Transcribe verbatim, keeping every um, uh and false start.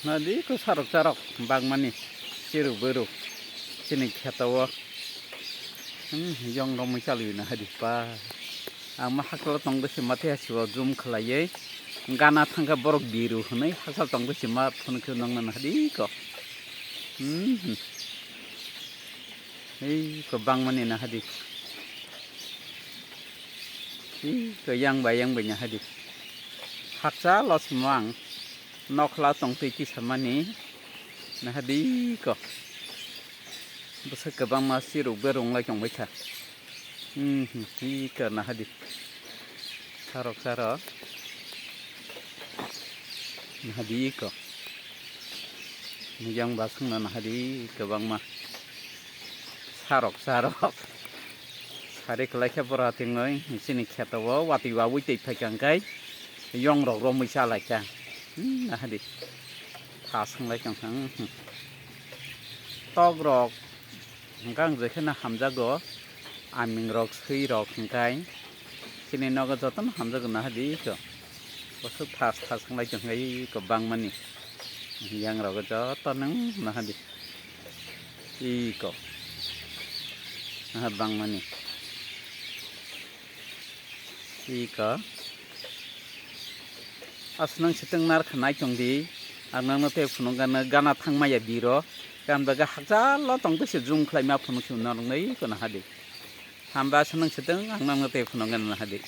Nadi ko sarok sarok bangmani siruk beruk chini kheto o. Hmm, yong romwi chalwi na hadi pa. Ang ma haklo tong besi mate hasibo zoom khlaiwi gana thangkha borok biru hwnwi haklo tong besi ma phone khe nongna na hadi ko. Hmm. Ei ko bangmani na hadi. Ei ko yang bai yang bai na hadi. Hakcha lo simo ang. Nokla tongtwi tisamani nahadi ko. Bwswk kwbangma siruk berung lai tongbaikha. Hmm, hmm, iko nahadi. Sarok sarok. Nahadi iko. Yang basungno nahadi kwbangma. Sarok sarok. Sari kwlai khe bora tingwi chini kheto o watwi wawi twi phaikha hwnkhe yong rok romwi cha lai kha. Hmm, nahadi. Tha swnglai tong kha. Hmm, hmm. Tok rok hwnkhe ang je kheno hamjago. Aming rok swi rok hwnkhe chini nogo jotono hamjago nahadi ko. Bwswk tha tha swnglai tong kha iko bangmani. Yang rogo joto nang nahadi. Iko. Aha bangmani. Iko. Asnang siteng nar khanai tong di. Ang nangno tei phunuk gana, gana thangmaya biro. Kan baga hakjalo tong tese zoom khlai ma phunuk si norok nai iko nahadi. Hamba asnang siteng ang nangno tei phunuk gana nahadi.